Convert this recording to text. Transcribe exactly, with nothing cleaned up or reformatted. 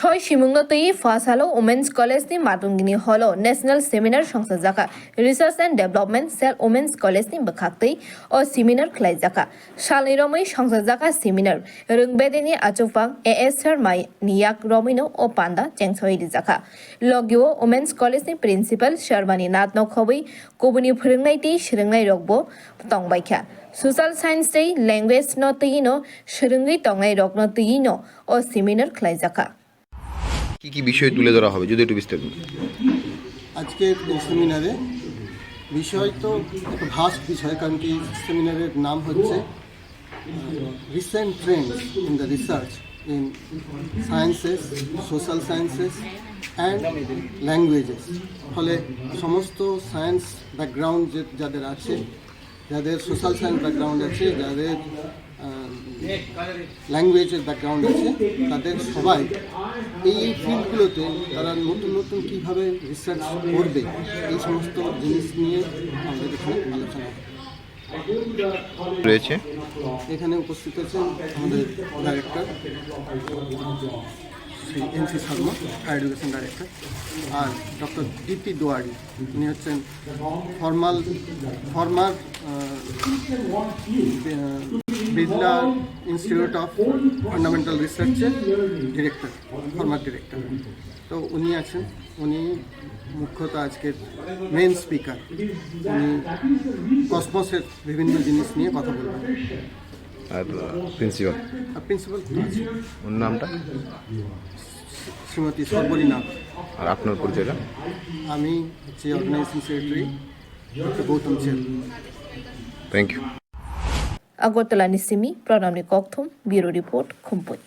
Soi simungno twi phasalo Women's College ni Matungini Hall o National Seminar songsajakha. Research and Development Cell Women's College ni bwkhaktwi o seminar khlaijakha. Salni romwi songsajakha seminar. Rwngbedini achukphang A S Sharma ni yak romwino o panda chengsawi rijakha. Logio Women's College ni Principal Sharma ni natno khobwi kubuni phwrwngnai tei swrwngnai rokbo tongbaikha. Social Science tei Language no twino swrwngwi tongnai rokno twino o seminar khlaijakha. কি কি বিষয় তুলে ধরা হবে যদি একটু বিস্তারিত? আজকের এই সেমিনারে বিষয় তো একটা ভাস্ট বিষয়, কারণ কি সেমিনারের নাম হচ্ছে Recent Trends in the Research in Sciences, Social Sciences and Languages। ফলে সমস্ত সায়েন্স ব্যাকগ্রাউন্ড যে যাদের আছে, যাদের সোশ্যাল সায়েন্স ব্যাকগ্রাউন্ড আছে, যাদের ল্যাঙ্গুয়েজের ব্যাকগ্রাউন্ড আছে, তাদের সবাই এই এই ফিল্ডগুলোতে তারা নতুন নতুন কীভাবে রিসার্চ করবে, এই সমস্ত জিনিস নিয়ে আমাদের এখানে আলোচনা হয়। রয়েছে। এখানে উপস্থিত আছেন আমাদের director Shri N C Sharma, higher education director, আর ডক্টর ডিপি দুয়ারি, উনি হচ্ছেন formal former Birla institute of fundamental রিসার্চের ডিরেক্টর, ফর্মার ডিরেক্টর। তো উনি আছেন, উনি মুখ্যত আজকের মেইন স্পিকার। উনি কসমসের বিভিন্ন জিনিস নিয়ে কথা বলবেন। আর প্রিন্সিপাল? আর প্রিন্সিপাল তো আছে, ওর নামটা? শ্রীমতী সর্বরী নাথ। আর আপনার পরিচয়টা? আমি হচ্ছি অর্গানাইজিং সেক্রেটারি ডক্টর গৌতম চেল। Thank you. Agartala ni simi Pranamni Kokthum, Bureau Report, Khumpui.